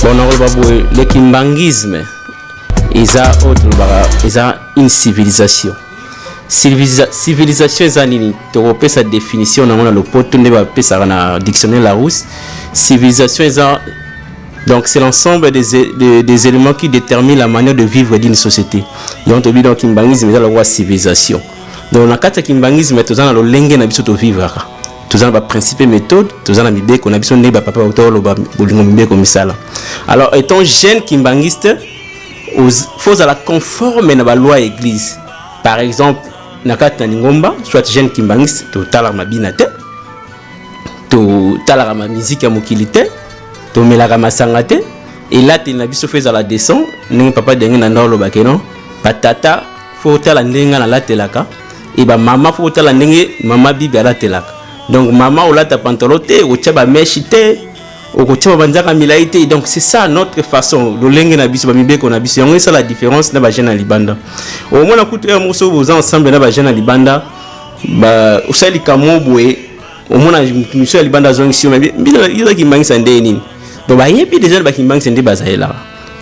Bon, nakoloba boye, le kimbanguisme eza oyo tolobaka eza une civilisation. Civilisation eza nini? Tokopesa définition nango na lopoto nde bapesaka na dictionnaire Larousse. Civilisation eza, donc, c'est l'ensemble des éléments qui déterminent la manière de vivre d'une société. Donc tobi, donc kimbanguisme eza lokola civilisation. Donc na kati ya kimbanguisme, toza na lolenge na biso tovivraka, toza na baprincipe et méthode, toza na mibeko na biso, ndenge bapapa toloba bolingo, mibeko, misala. Alors, étant jeune kimbanguiste, faut ozala conforme na baloi ya église. Par exemple, na kati na lingomba, soit jeune kimbanguiste, totalaka mabina te, totalaka bamiziki ya mokili te, tomelaka masanga te. Elateli na biso faut ezala décent, ndenge papa ndenge na nda olobake non, batata faut otala ndenge nga nalatelaka, e bamama faut otala ndenge mama Bibi alatelaka. Donc mama olata pantalon te, okotia bamèches te, okotia babanzaka milai te. Donc c'est ça notre façon, lolenge na biso, bamibeko na biso, yango esala différence na bajeune ya libanda. Omona kutu ya moko, soki boza ensemble na bajeune ya libanda, osali likambo boye, omona mosu ya libanda azongisi yo: "Bino yo kimbangisa nde nini?" Donc bayebi déjà bakimbangisa nde bazalelaka.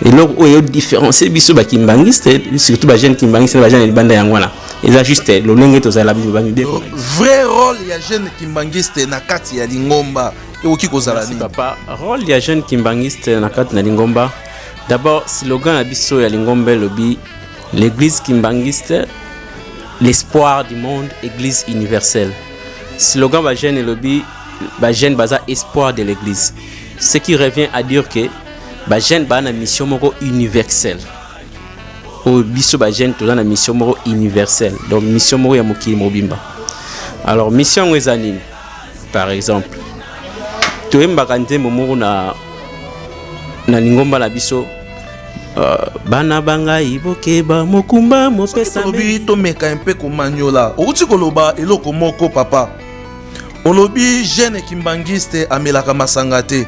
Eloko oyo edifférencie biso bakimbangiste, surtout bajeune kimbangiste na bajeune ya libanda, yango wana eza juste lolenge tozala, bamibeko. Vrai rôle ya jeune kimbangiste na kati ya lingomba ekoki kozala nini? Papa, rôle ya jeune kimbangiste na kati na lingomba, d'abord slogan na biso ya lingomba elobi: "L'église kimbangiste, l'espoir du monde, église universelle." Slogan bajeune elobi bajeune baza espoir de l'église, ce qui revient à dire que bajeune baa na mission moko universelle. Oyo biso bajeune toza na mission moko universelle, donc mission moko ya mokili mobimba. Alors mission yango eza nini? Par exemple, toyembaka nzembo moko na lingomba na biso, bana bangai bokeba mokumba mopesa. Tolobi, tomeka mpe komanyola. Outi koloba eloko moko, papa. Olobi jeune kimbangiste amelaka masanga te,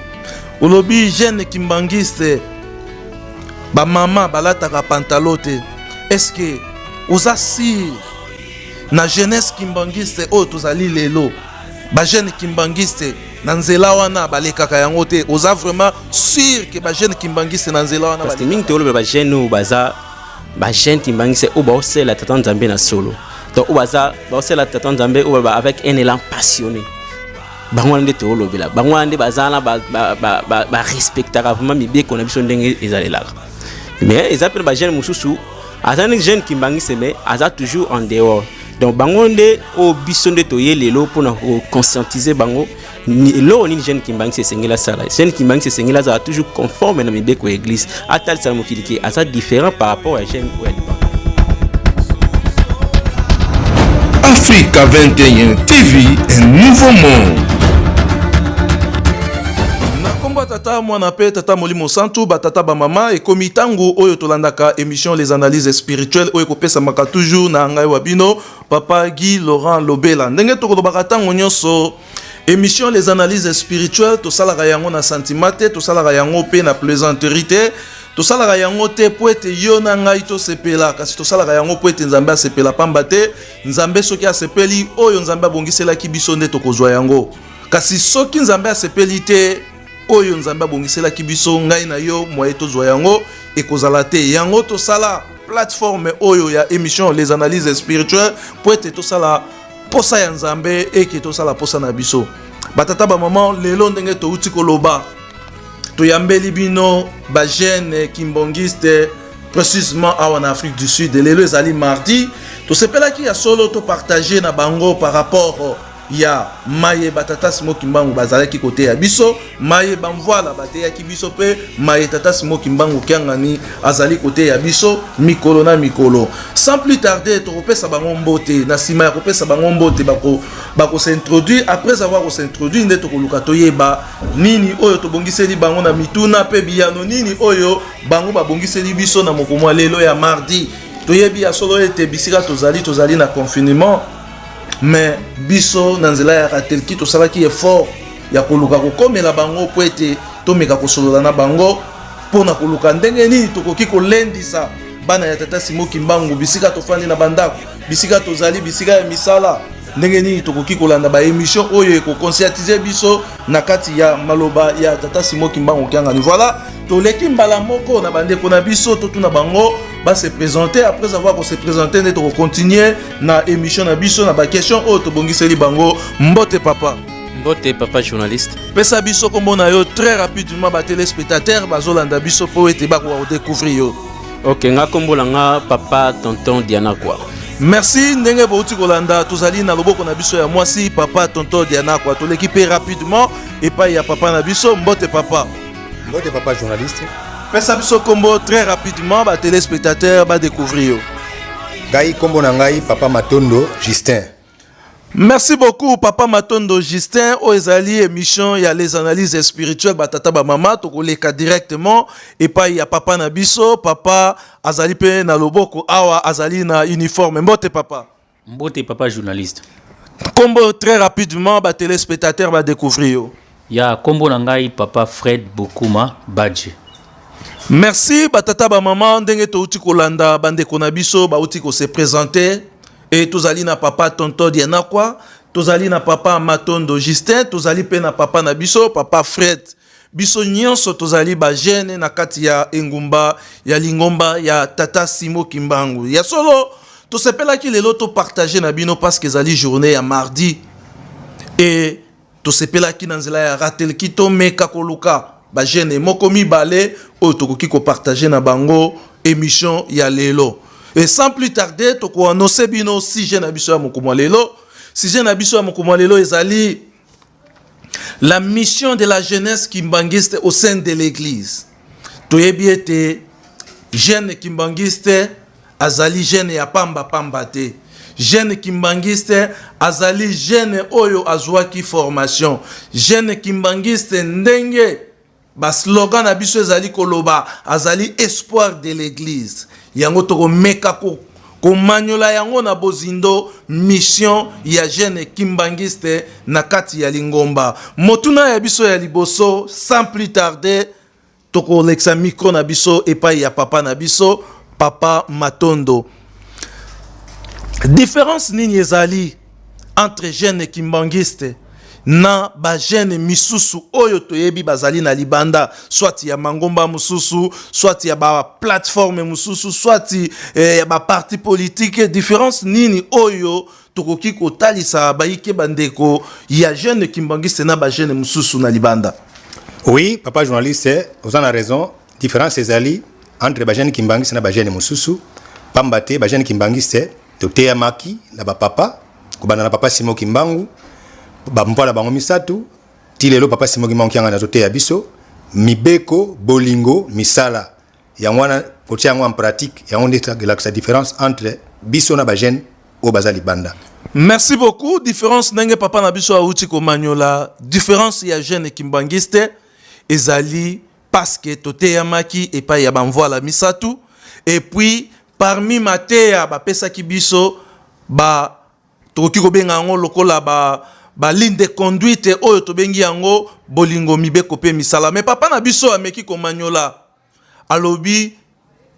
olobi jeune kimbangiste bamama balataka pantalon te. Est-ce oza sûr na jeunesse kimbangiste oyo tozali lelo, bajeune kimbangiste na nzela wana balekaka yango te? Oza vraiment sûr ke bajeune kimbangiste na nzela wana? Parce que mingi tolobela bajeune oyo baza bajeune kimbangiste oyo baosala tata Nzambe na solo, donc oyo baza baosala tata Nzambe oyo avec un élan passionné, bango wana nde toolobela. Bango wana nde baza wana, barespectaka vraiment mibeko na biso ndenge ezalelaka. Mais eza mpe na bajeune mosusu, aza nde jeune kimbangiste mais aza toujours en dehors. Donc bango nde oyo biso nde toye lelo mpona koconscientiser bango eloko nini jeune kimbangisi esengeli asala. Jeune kimbangisi esengeli azala toujours conforme na mibeko ya église, atalisa na mokili ke aza différent par rapport ya jeune oyo ya libanda. Africa 21 TV, un nouveau monde. Na nkombo ya Tata, Mwana mpe Tata Molimo Santu. Batata, bamama, ekomi ntango oyo tolandaka émission Les Analyses Spirituelles, oyo ekopesamaka toujours na ngai wa bino, papa Guy Laurent Lobela. Ndenge tokolobaka ntango nyonso, émission Les Analyses Spirituelles, tosalaka yango na sentiment te, tosalaka yango mpe na plaisanterie te, tosalaka yango te mpo ete yo na ngai tosepela, kasi tosalaka yango mpo ete Nzambe asepela. Pamba te Nzambe soki asepeli, oyo Nzambe abongiselaki biso nde tokozwa yango. Kasi soki Nzambe asepeli te, oyo Nzambe abongiselaki biso, ngai na yo, moye tozwa yango ekozala te. Yango tosala plateforme oyo ya émission Les Analyses Spirituelles mpo ete tosala posa ya Nzambe, eke tosala posa na biso. Batata, bamama, lelo ndenge touti koloba, toyambeli bino bajeune kimbangiste, précisément awa na Afrique du Sud. Lelo ezali mardi, tosepelaki ya solo topartage na bango par rapport ya maye batata Simo Kimbangu bazalaki koteya biso, maye bamvwala bateyaki biso, mpe maye tata Simo Kimbangu Kiangani azali koteya biso mikolo na mikolo. Sans plus tarder, tokopesa bango mbote. Na nsima ya kopesa bango mbote, bakos'introduire. Après avoir kos'introduire, nde tokoluka toyeba nini oyo tobongiseli bango na mituna mpe biyano nini oyo bango babongiseli biso na mokomo ya lelo ya mardi. Toyebi ya solo ete bisika tozali, tozali na confinement, mais biso na nzela ya Ratelki tosalaki effort ya koluka kokomela bango mpo ete tomeka kosolola na bango mpona koluka ndenge nini tokoki kolendisa bana ya tata Simo Kimbangu bisika tofandi na bandako, bisika tozali, bisika ya misala. Ndenge nini tokoki kolanda ba émission oyo ekoconscientiser biso na kati ya maloba ya tata Simon Kimbangu Kiangani? Voilà, toleki mbala moko na bandeko na biso, totuna bango ba se présenter. Après avoir ko se présenter, nde tokocontinue na émission na biso na baquestion oyo tobongiseli bango. Mbote, papa. Mbote, papa journaliste. Pesa biso kombo na yo très rapidement, batéléspectateur bazolanda biso mpo ete bakoka kodécouvrir yo. Ok, nga kombo na nga papa tonton Diana kwa. Merci. Ndenge bouti kolanda, tozali na loboko na biso ya mwasi papa tonton Diana kwa. Toleki mpe rapidement epai ya papa na biso. Mbote, papa. Mbote, papa journaliste. Pesa biso kombo très rapidement, batéléspectateur badécouvrir yo. Ngai kombo na ngai papa Matondo Justin. Merci beaucoup, papa Matondo Justin. Oyo ezali émission ya Les Analyses Spirituelles. Batata, bamama, tokoleka directement epai ya papa na biso. Papa azali mpe na loboko awa, azali na uniforme. Mbote, papa. Mbote, papa journaliste. Kombo très rapidement, batéléspectateur badécouvrir yo. Ya, kombo na ngai papa Fred Bokuma Badje. Merci. Batata, bamama, ndenge touti kolanda bandeko na biso bauti kose présenter e, tozali na papa tonton Dianakwa, tozali na papa Matondo Justin, tozali mpe na papa na biso papa Fred. Biso nyonso tozali bajeune na kati ya engumba ya lingomba ya tata Simo Kimbangu. Ya solo, tosepelaki lelo topartage na bino parce que ezali journée ya mardi e tosepelaki na nzela ya ratelki tomeka koluka bajeune moko mibale oyo tokoki kopartage na bango émission ya lelo. Et sans plus tarder, tokoannonce bino sujet na biso ya mokolo ya lelo. Sujet na biso ya mokolo ya lelo ezali la mission de la jeunesse kimbanguiste au sein de l'église. Toyebi ete jeune kimbanguiste azali jeune ya pamba pamba te. Jeune kimbanguiste azali jeune oyo azwaki formation. Jeune kimbanguiste, ndenge baslogan na biso ezali koloba, azali espoir de l'église. Yango tokomeka komanyola yango na bozindo, mission ya jeune kimbanguiste na kati ya lingomba. Motuna ya biso ya liboso, sans plus tarder, tokolekisa micro na biso epai ya papa na biso papa Matondo. Différence nini ezali entre jeune kimbanguiste na bajeune misusu oyo toyebi bazali na libanda, soit ya mangomba mosusu, soit ya baplateforme mosusu, soit ya baparti politique? Différence nini oyo tokoki kotalisa bayike bandeko ya jeune kimbanguiste na bajeune mosusu na libanda? Oui, papa journaliste, oza na raison. Différence ezali entre bajeune kimbanguiste na bajeune mosusu, pamba te bajeune kimbanguiste toteyamaki na bapapa, kobanda na papa Simo Kimbangu, bampola bango misato, ti lelo papa Simo Kimbangu Kiangani azoteya biso mibeko, bolingo, misala. Yango wana kotia yango en pratique, yango nde elakisa différence entre biso na bajeune oyo baza libanda. Merci beaucoup. Différence, ndenge papa na biso auti komanyola, différence ya jeune kimbanguiste ezali parce que toteyamaki epai ya bamvoila misato, et puis parmi mateya bapesaki biso, ba tokoki kobenga yango lokola ba baligne de conduite oyo tobengi yango bolingo, mibeko mpe misala. Mais papa na biso ameki komanyola, alobi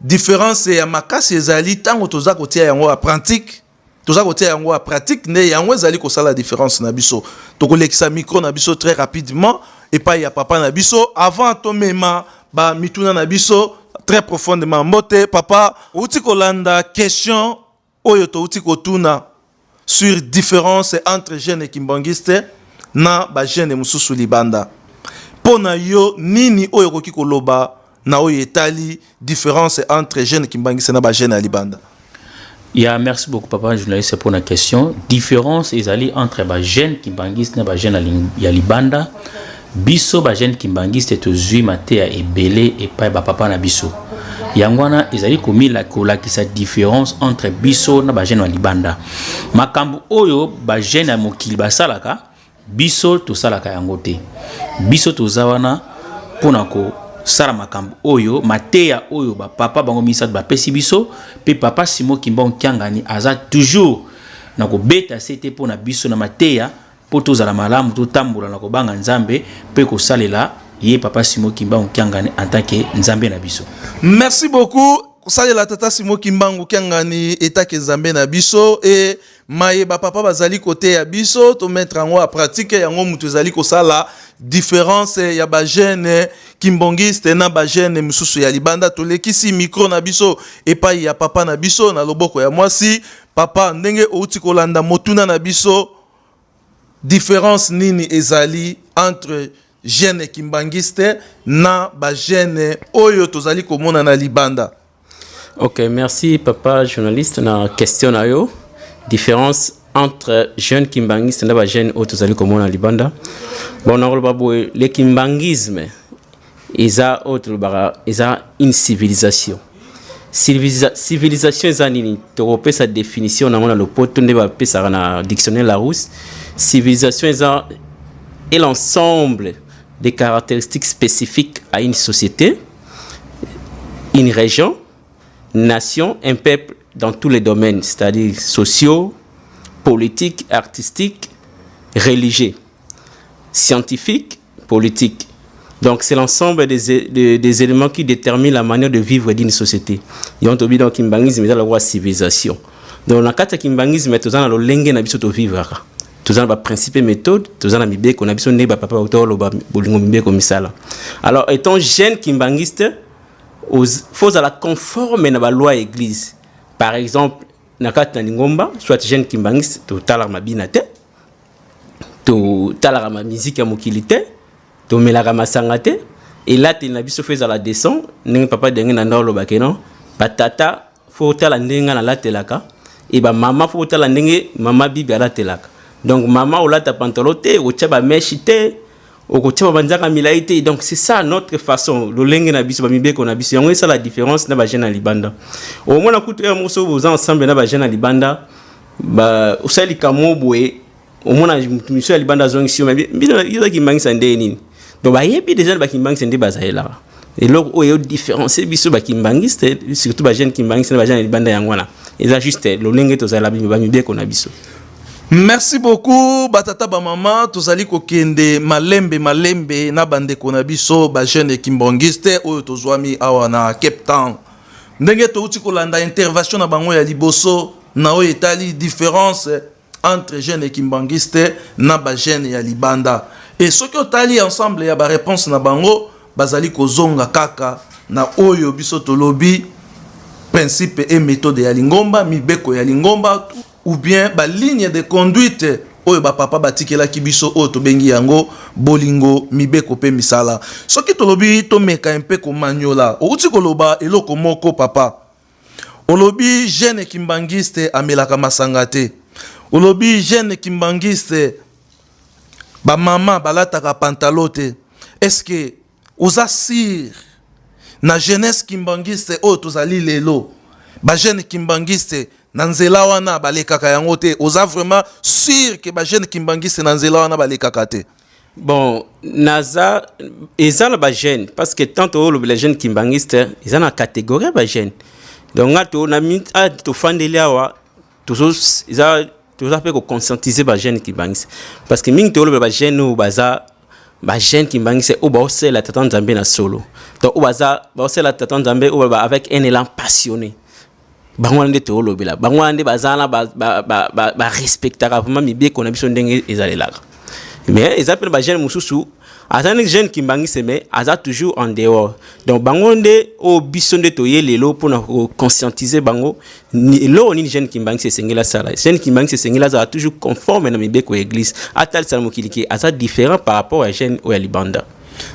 différence ya makasi ezali ntango toza kotia yango ya pratique. Toza kotia yango ya pratique, nde yango ezali kosala différence na biso. Tokolekisa micro na biso très rapidement epai ya papa na biso avant tomema bamituna na biso très profondément. Mbote, papa. Outi kolanda question oyo touti kotuna sur différence entre jeune kimbanguiste na bajeune mosusu libanda. Mpo na yo, nini oyo okoki koloba na oyo etali différence entre jeune kimbanguiste na bajeune ya libanda? Ya, merci beaucoup, papa journaliste, pour la question. Différence ezali entre bajeune kimbanguiste na bajeune ya libanda: biso bajeune kimbanguiste tozwi mateya ebele epai bapapa na biso. Yango wana ezali komila kolakisa différence entre biso na bajeune ya libanda. Makambo oyo bajeune ya mokili basalaka, biso tosalaka yango te. Biso toza wana mpona kosala makambo oyo, mateya oyo bapapa bango misato bapesi biso. Mpe papa Simo Kimbangu Kiangani aza toujours na kobeta se te mpo na biso na mateya, mpo tozala malamu, totambola na kobanga Nzambe mpe kosalela ye papa Simo Kimbangu Kiangani en tant que Nzambe na biso. Merci beaucoup. Kosalela Tata Simo Kimbangu Kiangani etake Nzambe na biso e maye ba papa bazali koteya biso to mettre yango en pratique, yango mutu ezali kosala différence ya ba jeune kimbangiste na ba jeune mosusu ya libanda. Tolekisi micro na biso epai ya papa na biso na loboko ya mwasi. Papa, ndenge outi kolanda motuna na biso, différence nini ezali entre jeune kimbangiste na bajeune oyo tozali komona na libanda? Ok, merci papa journaliste na question na yo. Différence entre jeune kimbangiste na bajeune oyo tozali komona libanda. Bon, nakoloba boye, le kimbangisme eza oyo tolobaka eza une civilisation. Civilisation eza nini? Tokopesa définition nango na lopoto nde bapesaka na dictionnaire Larousse. Civilisation eza est l'ensemble des caractéristiques spécifiques à une société, une région, nation, un peuple dans tous les domaines, c'est-à-dire sociaux, politiques, artistiques, religieux, scientifiques, politiques. Donc c'est l'ensemble des éléments qui déterminent la manière de vivre d'une société. Yango tobi donc kimbangisme eza lokola civilisation. Donc na kati ya kimbangisme toza na lolenge na biso tovivraka. Toza na baprincipe et méthode, toza na mibeko na biso nde bapapa toloba bolingo, mibeko, misala. Alors, étant jeune kimbangiste, faut ozala conforme na baloi ya église. Par exemple, na kati na lingomba, soit jeune kimbangiste, totalaka mabina te, totalaka bamiziki ya mokili te, tomelaka masanga te, elateli na biso faut ezala décent. Ndenge papa ndenge na nda olobake non, batata faut otala ndenge nga nalatelaka e bamama faut otala ndenge mama Bibi alatelaka. Donc mama olata pantalon te, okotia bamèches te, okotia babanzaka milai te. Donc c'est ça notre façon, lolenge na biso, bamibeko na biso, yango esala différence na bajeune na libanda. Omona kutu ya moko, soki boza ensemble na bajeune na libanda, osali likambo boye, omona mutu miso ya libanda azongisi yo: "Bino yo kimbangisa nde nini?" Donc bayebi déjà bakimbangisa nde bazalelaka. Eloko oyo edifférencie biso bakimbangiste, surtout bajeune kimbangiste na bajeune ya libanda, yango wana eza juste lolenge tozala, bamibeko na biso. Merci beaucoup batata, bamama. Tozali kokende malembe malembe na bandeko na biso bajeune kimbangiste oyo tozwami awa na Cape Town. Ndenge touti kolanda intervention na bango ya liboso na oyo etali différence entre jeune kimbangiste na bajeune ya libanda, e soki otali ensemble ya baréponse na bango, bazali kozonga kaka na oyo biso tolobi, principe et méthode ya lingomba, mibeko ya lingomba ou bien baligne de conduite oyo bapapa batikelaki biso, oyo tobengi yango bolingo, mibeko mpe misala. Soki tolobi tomeka mpe komanyola, outi koloba eloko moko papa, olobi jeune kimbangiste amelaka masanga te, olobi jeune kimbangiste bamama balataka pantalon te. Est-ce que oza sûr na jeunesse kimbangiste oyo tozali lelo, bajeune kimbangiste na nzela wana balekaka yango te? Oza vraiment sûr ke bajeune kimbangiste na nzela wana balekaka te? Bon, naza eza na bajeune, parce que tant toolobela jeune kimbangiste, eza na catégorie ya bajeune. Donc nga to na mi tofandeli awa, tozo eza toza mpe koconscientiser bajeune kimbangiste, parce que mingi toolobela bajeune oyo baza bajeune kimbangiste oyo baosala tata Nzambe na solo. Donc oyo baza baosala tata Nzambe oyo avec un élan passionné, bango wana nde toolobela. Bango wana nde baza wana barespectaka vraiment mibeko na biso ndenge ezalelaka. Mais eza mpe na bajeune mosusu aza ndenge jeune kimbangiste mais aza toujours en dehors. Donc bango nde oyo biso nde toye lelo mpona koconscientiser bango eloko nini jeune kimbangiste esengeli asala. Jeune kimbangiste esengeli azala toujours conforme na mibeko ya église, atalisa na mokili ke aza différent par rapport ya jeune oyo ya libanda.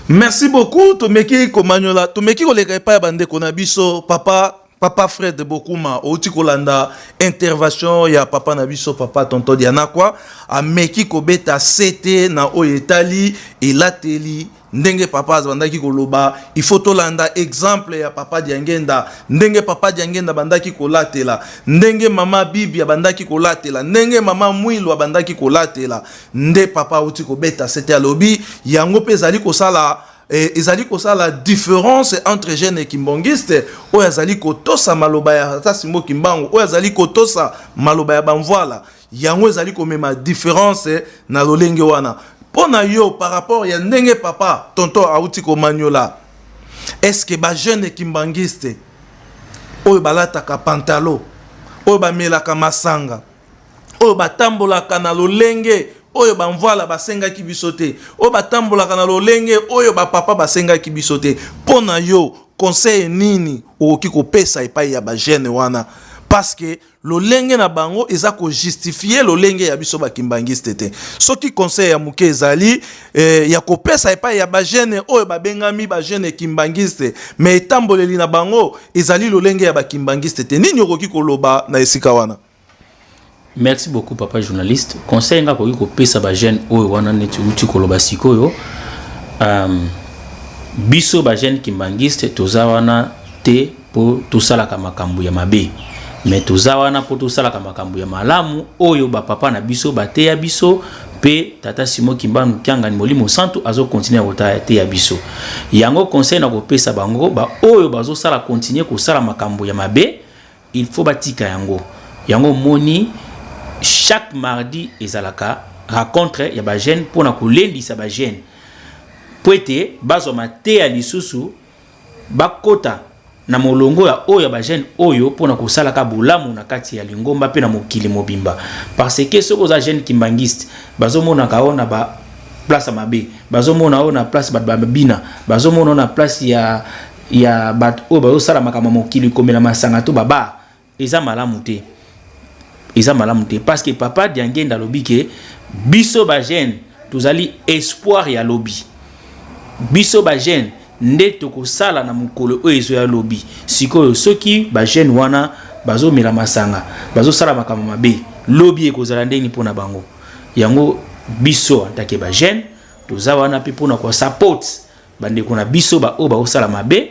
Merci beaucoup. Tomeki komanyola, tomeki koleka epai ya bandeko na biso. Papa, papa Fred Bokuma, outi kolanda intervention ya papa na biso, papa tonton Dianakwa. Ameki kobeta sete na oyo etali elateli. Ndenge papa abandaki koloba, il faut tolanda exemple ya papa Diangenda, ndenge papa Diangenda abandaki kolatela, ndenge mama Bibi abandaki kolatela, ndenge mama Mwilu abandaki kolatela. Nde papa auti kobeta sete, alobi yango mpe ezali kosala ezali kosala différence entre jeune kimbangiste oyo azali kotosa maloba ya tata Simon Kimbangu, oyo azali kotosa maloba ya bamvwala. Yango ezali komema différence na lolenge wana. Mpo na yo, par rapport ya ndenge papa tonton auti komanyola, est ce que bajeune kimbangiste oyo balataka pantalo, oyo bamelaka masanga, oyo batambolaka na lolenge oyo bamvwala basengaki biso te, oyo batambolaka na lolenge oyo bapapa basengaki biso te, mpo na yo conseil nini okoki kopesa epai ya bajeune wana? Parce que lolenge na bango eza kojustifie lolenge ya biso bakimbangiste te. Soki conseil ya moke ezali ya kopesa epai ya bajeune oyo babengami bajeune kimbangiste, mais etamboleli na bango ezali lolenge ya bakimbangiste te, nini okoki koloba na esika wana? Merci beaucoup, papa journaliste. Conseil nga koki kopesa bajeune oyo wana, neti uti koloba sikoyo, biso bajeune kimbangiste toza wana te mpo tosalaka makambo ya mabe, mais toza wana mpo tosalaka makambo ya malamu oyo bapapa na biso bateya biso, mpe tata Simon Kimbangu Kiangani Molimo Santu azokontinue koteya biso yango. Conseil na kopesa bango baoyo bazosala, continue kosala makambo ya mabe, il faut batika yango. Yango omoni, chaque mardi ezalaka rencontre ya bajeune mpona kolendisa bajeune, po ete bazwa mateya lisusu, bakota na molongo ya oyo ya bajeune oyo mpona kosalaka bolamu na kati ya lingomba mpe na mokili mobimba. Parce que soki oza jeune kimbangiste, bazomonaka oyo na ba place ya mabe, bazomona oyo na place bato babina, bazomona oyo na place ya bato oyo bazosala makambo ya mokili, komela masanga to babar, eza malamu te, eza malamu te. Parce que papa Diangenda alobi ke biso bajeune tozali espoir ya lobi, biso bajeune nde tokosala na mokolo oyo ezoya lobi. Sikoyo soki bajeune wana bazomela masanga, bazosala makambo mabe, lobi ekozala ndeni mpona bango? Yango biso en tant que bajeune toza wana mpe mpona kosupport bandeko na biso baoyo baosala mabe,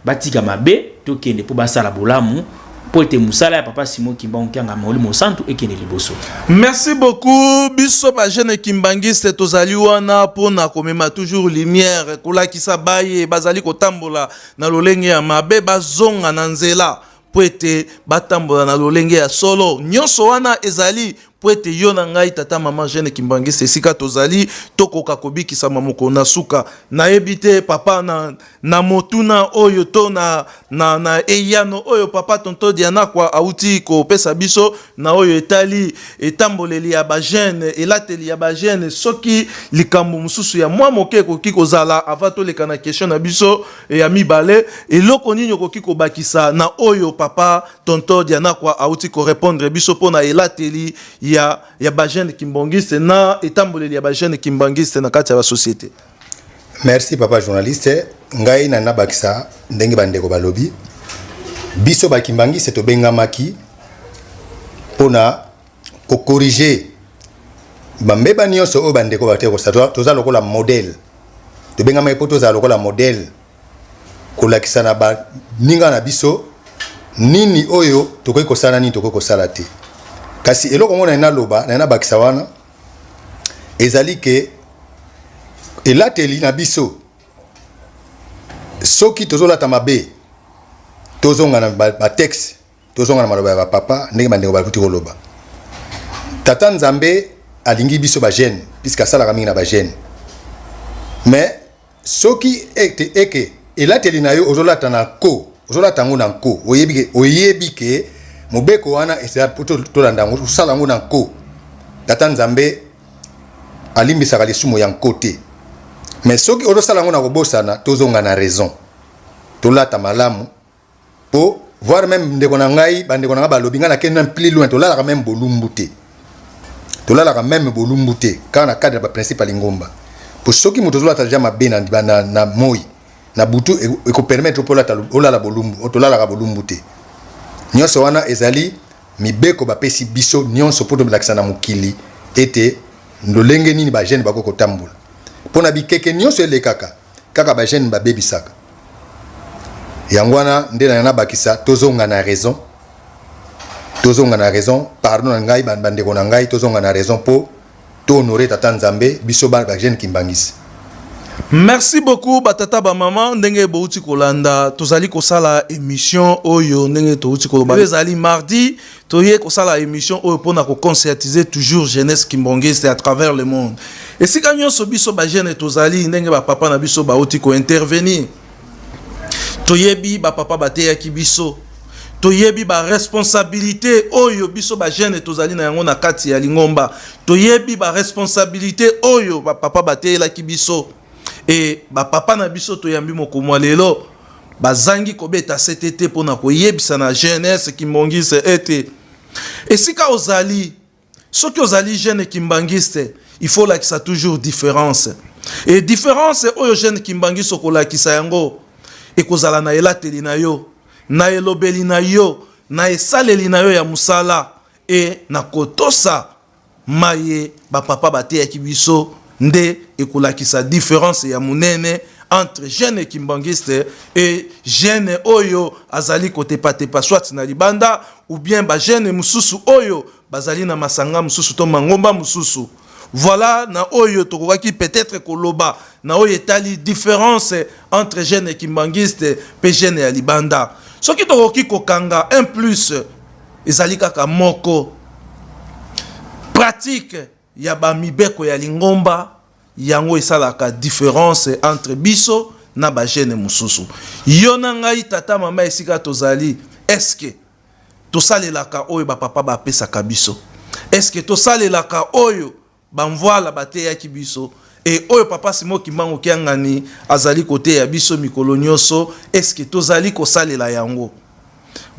batika mabe, tokende mpo basala bolamu, mpo ete mosala ya papa Simon Kimbangu Kiangani Molimo Santu ekende liboso. Merci beaucoup. Biso bajeune kimbangiste tozali wana mpona komema toujours lumière, kolakisa baye bazali kotambola na lolenge ya mabe bazonga na nzela mpo ete batambola na lolenge ya solo. Nyonso wana ezali mpo ete yo na ngai, tata, mama jeune kimbangiste, esika tozali tokoka kobikisama mokolo na suka. Nayebi te, papa, na motuna oyo to na eyano oyo papa tonto Dianakwa auti kopesa biso na oyo etali etamboleli ya bajeune, elateli ya bajeune, soki likambo mosusu ya mwa moke ekoki kozala avant toleka na question na biso ya mibale, eloko nini okoki kobakisa na oyo papa tonto Dianakwa auti korépondre biso mpona elateli ya bajeune kimbangiste na etamboleli ya bajeune kimbangiste na kati ya basociété? Merci, papa journaliste. Ngai na nabakisa ndenge bandeko balobi, biso bakimbangiste tobengamaki mpona kocorriger bambeba nyonso oyo bandeko bate kosala. Toza lokola modèle, tobengamaki mpo tozala lokola modèle, kolakisa na baninga na biso nini oyo tokoki kosala, nini tokoki kosala te. Kasi eloko moko na naloba, na nabakisa wana, ezali ke elateli na biso, soki tozolata mabe, tozonga na batexte, tozonga na maloba ya bapapa. Ndenge bandeko bakuti koloba, tata Nzambe alingi biso bajeune, puisque asalaka mingi na bajeune. Mais soki ete eke elateli na yo ozolata na nko, ozolata yango na nko, oyebi ke mobeko wana eza po tolanda yango, osala yango na nko, tata Nzambe alimbisaka lisumu ya nko te. Mais soki ozosala yango na kobosana, tozonga na raison, tolata malamu. Po voire même ndeko na ngai, bandeko na ngai balobi, ngai nakende même plus loin, tolalaka même bolumbu te, tolalaka même bolumbu te, kaka na cadre ya baprincipe ya lingomba. Po soki moto ozolata deja mabe na moi, na butu ekopermettre mpo olala bolumbu? Tolalaka bolumbu te. Nyonso wana ezali mibeko bapesi biso nyonso mpo tolakisa na mokili ete lolenge nini bajeune bakoki kotambola. Mpo na bikeke nyonso elekaka, kaka bajeune babebisaka. Yango wana nde na nabakisa, tozonga na raison, tozonga na raison. Pardon na ngai, bandeko na ngai, tozonga na raison mpo tohonore tata Nzambe, biso bajeune kimbangisi. Merci beaucoup, batata, bamama. Ndenge bouti kolanda, tozali kosala émission oyo, ndenge touti koloba, ezali mardi, toye kosala émission oyo mpona koconscientiser toujours jeunesse kimbangiste à travers le monde, esika nyonso biso bajeune tozali. Ndenge bapapa na biso bauti kointervenir, toyebi bapapa bateyaki biso. Toyebi ba responsabilité oyo biso ba jeune tozali na yango na kati ya lingomba. Toyebi ba responsabilité oyo ba papa bateyelaki biso. E ba papa na biso toyambi mokomwa lelo bazangi kobeta sete te mpona koyebisa na jeunesse kimbanguiste ete esika ozali, soki ozali jeune kimbanguiste, il faut olakisa toujours différence. E différence oyo jeune kimbanguiste okolakisa yango ekozala na elateli na yo, na elobeli na yo, na esaleli na yo ya mosala e na kotosa maye bapapa bateyaki biso, nde ekolakisa différence ya monene entre jeune kimbanguiste et jeune oyo azali kotepatepa soit na libanda ou bien bajeune mosusu oyo bazali na masanga mosusu to mangomba mosusu. Voilà na oyo tokokaki peut-être koloba na oyo etali différence entre jeune kimbanguiste mpe jeune ya libanda. Soki tokoki kokanga un plus, ezali kaka moko: pratique ya bamibeko ya lingomba. Yango esalaka différence entre biso na bajeune mosusu. Yo na ngai, tata, mama, esika tozali, est-ce tosalelaka oyo bapapa bapesaka biso? Est-ce tosalelaka oyo bamvwala bateyaki biso e oyo papa Simo Kimbangu Kiangani azali koteya biso mikolo nyonso? Est-ce tozali kosalela yango?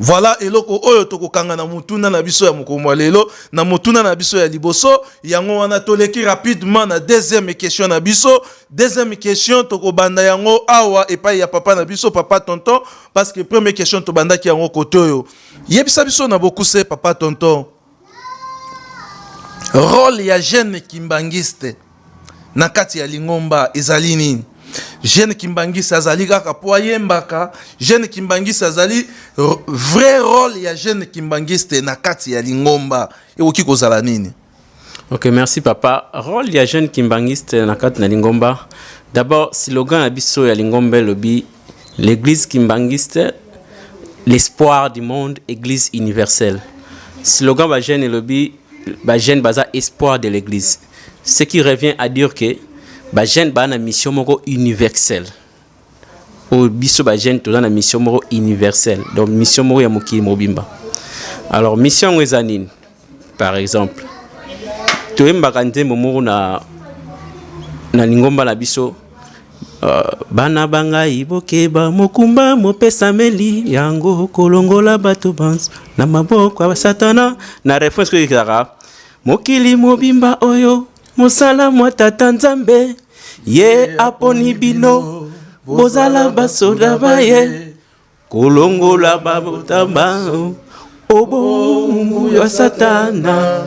Voilà eloko oyo tokokanga na motuna na biso ya mokolo ya lelo, na motuna na biso ya liboso. Yango wana toleki rapidement na deuxième question na biso. Deuxième question, tokobanda yango awa epai ya papa na biso, papa Tonton, parce que première question tobandaki yango kote oyo. Yebisa biso na bokuse, papa Tonton, rôle ya jeune kimbanguiste na kati ya lingomba ezali nini? Jeune kimbanguiste azali kaka po ayembaka? Jeune kimbanguiste azali, vrai rôle ya jeune kimbanguiste na kati ya lingomba ekoki kozala nini? Ok, merci papa. Rôle ya jeune kimbanguiste na kati na lingomba. D'abord, slogan ya biso ya lingomba elobi: "L'église kimbanguiste, l'espoir du monde, église universelle." Slogan ba jeune elobi ba jeune baza espoir de l'église. Ce qui revient à dire que ba jeune ba na mission moko universelle. Oyo biso ba jeune toza na mission moko universelle. Donc mission moko ya mokili mobimba. Alors mission yango eza nini? Par exemple, toyembaka nzembo moko na lingomba na biso: "Bana bangai, bokeba, mokumba mopesameli yango kolongola bato banso na maboko ya Satana." Na refrain soki ezalaka: "Mokili mobimba oyo mosala mwa Tata Nzambe, ye aponi bino bozala basoda baye kolongola babotamba obongu ya Satana,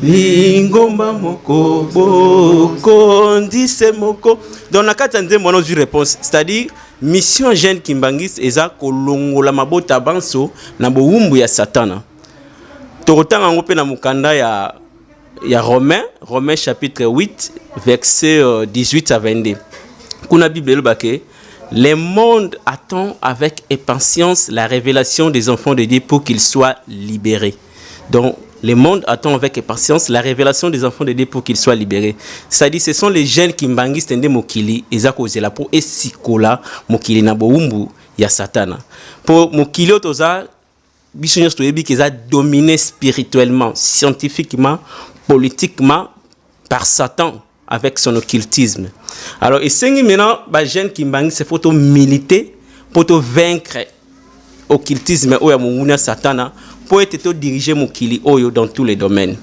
lingomba moko bokondise moko." Donc na kati ya nzembo wana ozwi réponse, c'est-à-dire mission jeune kimbanguiste eza kolongola mabota banso na bowumbu ya Satana. Tokotanga yango mpe na mokanda ya Romain, Romain chapitre 8, verset 18 à 22. Kuna Bible elobake: "Le monde attend avec impatience la révélation des enfants de Dieu pour qu'ils soient libérés." Donc le monde attend avec impatience la révélation des enfants de Dieu pour qu'ils soient libérés. C'est-à-dire, ce sont les jeunes kimbanguistes nde mokili eza kozela po esikola mokili na bowumbu ya Satana. Po mokili oyo toza biso nyonso toyebi ke eza dominé spirituellement, scientifiquement, politiquement par Satan avec son occultisme. Alors esengi maintenant bajeune kimbanguiste faut tomiliter mpo tovaincre occultisme oyo ya monguna ya Satana, mpo ete todirige mokili oyo dans tous les domaines.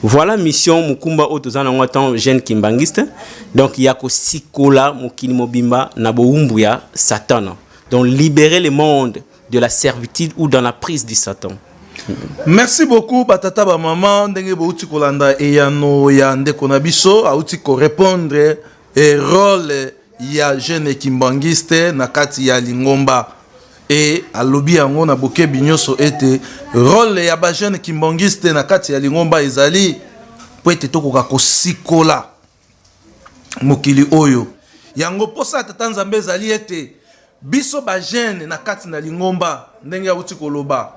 Voilà mission, mokumba oyo toza nango en jeune kimbanguiste, donc ya kosikola mokili mobimba na bowumbu ya Satana, donc libérer le monde de la servitude ou dans la prise du Satan. Merci beaucoup, batata, bamama. Ndenge bouti kolanda eyano ya ndeko na biso, auti korépondre e rôle ya jeune kimbanguiste na kati ya lingomba, e alobi yango na bokebi nyonso ete rôle ya bajeune kimbanguiste na kati ya lingomba ezali po ete tokoka kosikola mokili oyo. Yango mposa ya Tata Nzambe ezali ete biso bajeune na kati na lingomba, ndenge auti koloba,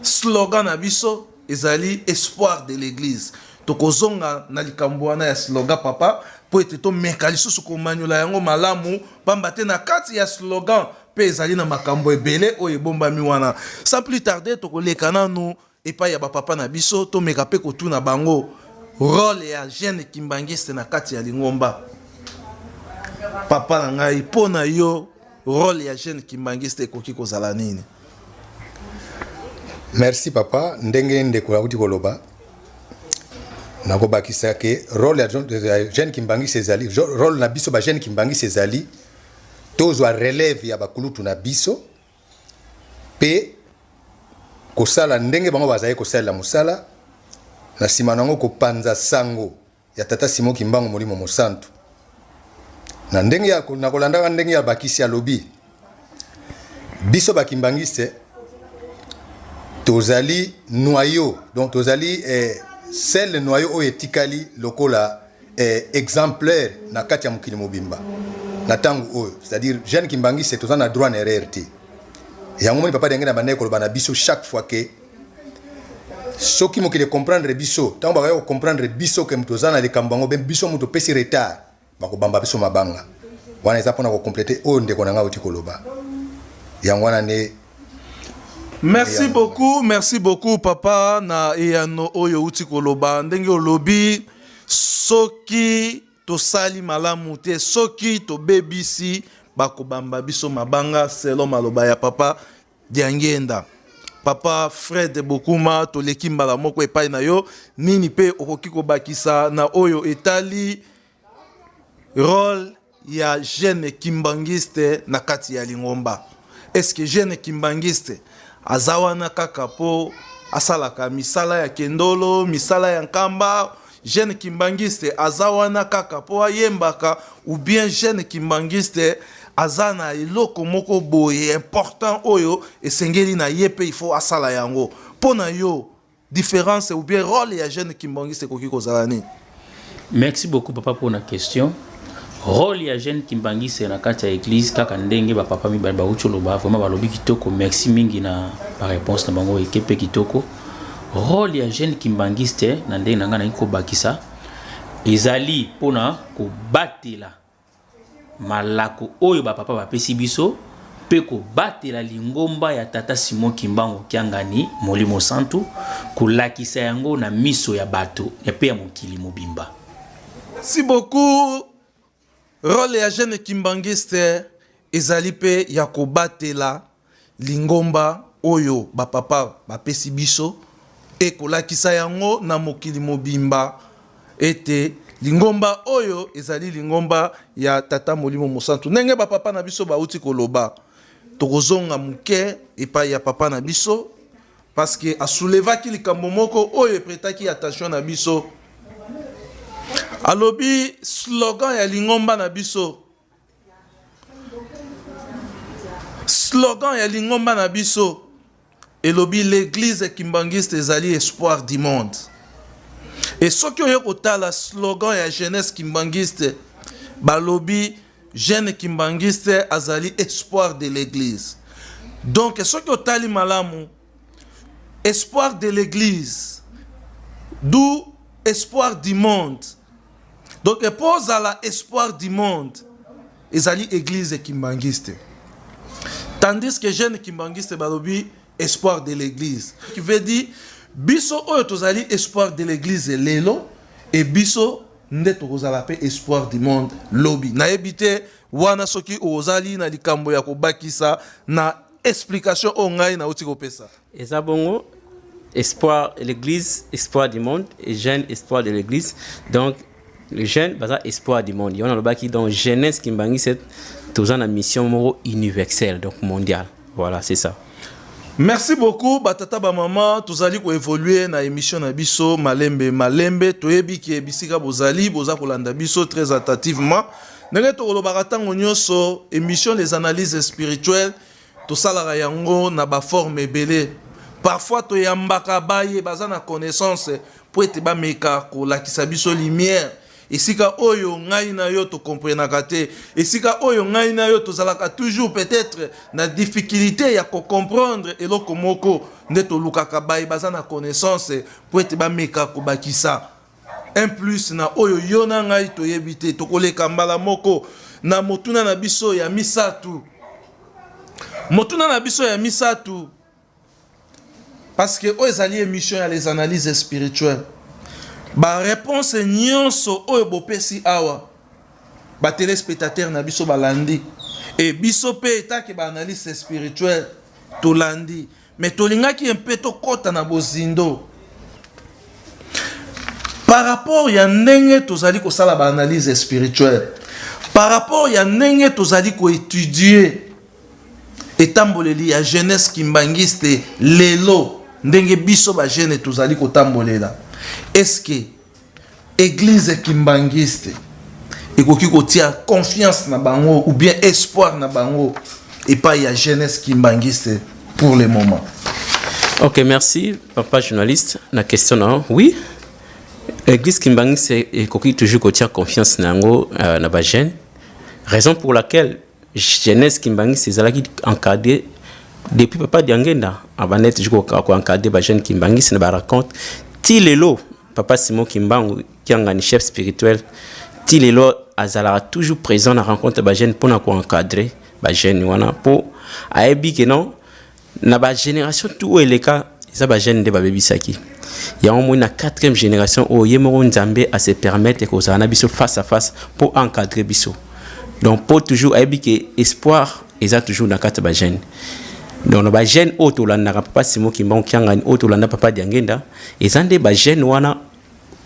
slogan na biso ezali "espoir de l'église". Tokozonga na likambo wana ya slogan, papa, mpo ete tomeka lisusu komanyola yango malamu, pamba te na kati ya slogan mpe mpe ezali na makambo ebele oyo ebombami wana. Sans plus tarder, tokoleka nanu epai ya bapapa na biso, tomeka mpe kotuna bango role ya jeune kimbangiste na kati ya lingomba. Papa na ngai, mpo na yo role ya jeune kimbangiste ekoki kozala nini? Merci papa. Ndenge ndeko auti koloba, nakobakisa ke role ya jeune kimbangiste ezali, role na biso bajeune kimbangiste ezali tozwa relève ya bakulutu na biso mpe kosala ndenge bango bazali kosalela mosala na nsima na yango, kopanza sango ya tata Simon Kimbangu Molimo Mosantu na ndenge ya na kolandaka ndenge ya bakisi alobi. Biso bakimbangiste tozali noyau, donc tozali seul noyau oyo etikali lokola exemplaire na kati ya mokili mobimba na ntango oyo, c'est-à-dire jeune kimbangiste toza na droit na erreur te. Yango moni papa Ndenge na bandaki koloba na biso chaque fois ke soki mokili comprendre biso, ntango bakaya kocomprendre biso ke moto oza na likambo yango, biso moto opesi retard, bakobamba biso mabanga. Wana eza mpona kocompléter oyo ndeko na ngai oti koloba. Yango wana nde. Merci beaucoup, merci beaucoup papa na eyano oyo outi koloba. Ndenge olobi, soki tosali malamu te, soki tobebisi, bakobamba biso mabanga, selon maloba ya papa Diangenda. Papa Fred Bokuma, toleki mbala moko epai na yo. Nini mpe okoki kobakisa na oyo etali role ya jeune kimbangiste na kati ya lingomba? Est ce que jeune kimbangiste aza wana kaka mpo asalaka misala ya kendolo, misala ya nkamba? Jeune kimbangiste aza wana kaka mpo ayembaka, ou bien jeune kimbangiste aza na eloko moko boye important oyo esengeli na ye mpe il faut asala yango? Mpo na yo, différence ou bien rôle ya jeune kimbangiste ekoki kozala nini? Merci beaucoup papa pour la question. Rôle ya jeune kimbangiste na kati ya église, kaka ndenge bapapa mibale bauti oloba, vraiment balobi kitoko. Merci mingi na baréponse na bango, eke mpe kitoko. Rôle ya jeune kimbangiste, na ndenge na ngai nalingi kobakisa, ezali mpona kobatela malako oyo bapapa bapesi biso mpe kobatela lingomba ya tata Simon Kimbangu Kiangani Molimo Santu, kolakisa yango na miso ya bato mpe ya mokili mobimba. Merci beaucoup. Rôle ya jeune kimbangiste ezali mpe ya kobatela lingomba oyo bapapa bapesi biso e kolakisa yango na mokili mobimba ete lingomba oyo ezali lingomba ya tata Molimo Mosantu, ndenge bapapa na biso bauti koloba. Tokozonga moke epai ya papa na biso, parce que asoulevaki likambo moko oyo eprêtaki attention na biso. Alobi slogan ya lingomba na biso, slogan ya lingomba na biso elobi: "L'église kimbangiste ezali espoir du monde." E soki oye kotala slogan ya jeunesse kimbangiste, balobi jeune kimbangiste azali espoir de l'église. Donc soki otali malamu, espoir de l'église, d'où espoir du monde. Donc mpo ozala espoir du monde, ezali église kimbangiste, tandis que jeune kimbangiste balobi espoir de l'église, qui veut dire biso oyo tozali espoir de l'église lelo, e biso nde tokozala mpe espoir du monde lobi. Nayebi te wana soki ozali na likambo ya kobakisa na explication oyo ngai nauti kopesa. Eza bongo: espoir l'église, espoir du monde, et jeune espoir de l'église. Donc les jeunes baza espoir du monde. Yango nalobaki, donc jeunesse kimbangiste toza na mission moko universelle, donc mondiale. Voilà, c'est ça. Merci beaucoup batata, bamama. Tozali koévoluer na émission na biso malembe malembe. Toyebi ke bisika bozali, boza kolanda biso très attentivement. Ndenge tokolobaka ntango nyonso, émission Les Analyses Spirituelles, tosalaka yango na baforme ebele. Parfois toyambaka baye baza na connaissance mpo ete bameka kolakisa biso lumière esika oyo ngai na yo tokomprenaka te, esika oyo ngai na yo tozalaka toujours peut-être na difficulté ya kocomprendre eloko moko. Nde tolukaka baye baza na connaissance mpo ete bameka kobakisa un plus na oyo yo na ngai toyebi te. Tokoleka mbala moko na motuna na biso ya misato. Motuna na biso ya misato, parce que oyo ezali émission ya les analyses spirituelles, baréponse nyonso oyo bopesi awa, batéléspectateur na biso balandi, e biso mpe etake baanalyste spirituel tolandi, mais tolingaki mpe tokɔta na bozindo par rapport ya ndenge tozali kosala baanalyse spirituelle, par rapport ya ndenge tozali koétudier etamboleli ya jeunesse kimbangiste lelo, ndenge biso bajeune tozali kotambolela. Est-ce église kimbangiste ekoki kotia confiance na bango ou bien espoir na bango epai ya jeunesse kimbangiste pour le moment? Ok, merci, papa journaliste. La question, non? Oui, l'église kimbangiste ekoki toujours kotia confiance na yango na bajeune, raison pour laquelle jeunesse kimbangiste ezalaki encadré depuis papa Diangenda abandaki toujours koencadrer bajeune kimbangiste na barencontre. Ti lelo, papa Simon Kimbangu Kiangani, chef spirituel, ti lelo azalaka toujours présent na rencontre ya bajeune mpona koencadrer bajeune wana, mpo ayebi ke non, na bagénération tout oyo eleka, eza bajeune nde babebisaki yango. Moi, na quatrième génération oyo, ye moko Nzambe ase permettre kozala na biso face à face mpo encadrer biso. Donc mpo toujours ayebi ke espoir eza toujours na kati ya bajeune. Donc na bajeune oyo tolandaka papa Simon Kimbangu Kiangani, oyo tolanda papa Diangenda, eza nde bajeune wana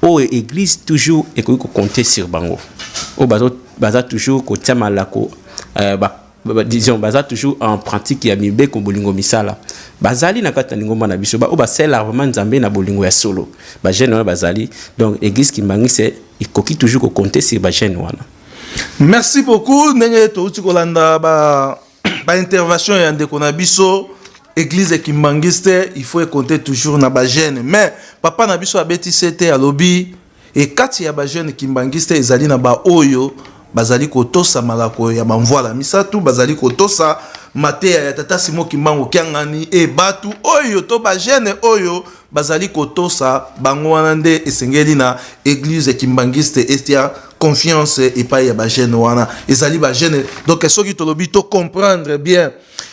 oyo église toujours ekoki kocompter sur bango, oyo baza toujours kotia malako, disons baza toujours en pratique ya mibeko, bolingo, misala. Bazali na kati na lingomba na biso oyo basalelaka vraiment Nzambe na bolingo ya solo. Bajeune wana bazali. Donc église kimbangiste ekoki toujours kocompter sur bajeune wana. Merci beaucoup. Ndenge touti kolanda ba baintervention ya ndeko na biso, église kimbangiste il faut compter toujours na bajeune. Mais papa na biso abetisi te, alobi ekati ya bajeune kimbangiste ezali na baoyo bazali kotosa malako ya bamvwala misato, bazali kotosa mateya ya tata Simo Kimbangu Kiangani. E bato oyo to bajeune oyo bazali kotosa bango wana nde esengeli na église kimbangiste etia confiance epai ya bajeune wana. Ezali bajeune, donc soki tolobi to comprendre bien,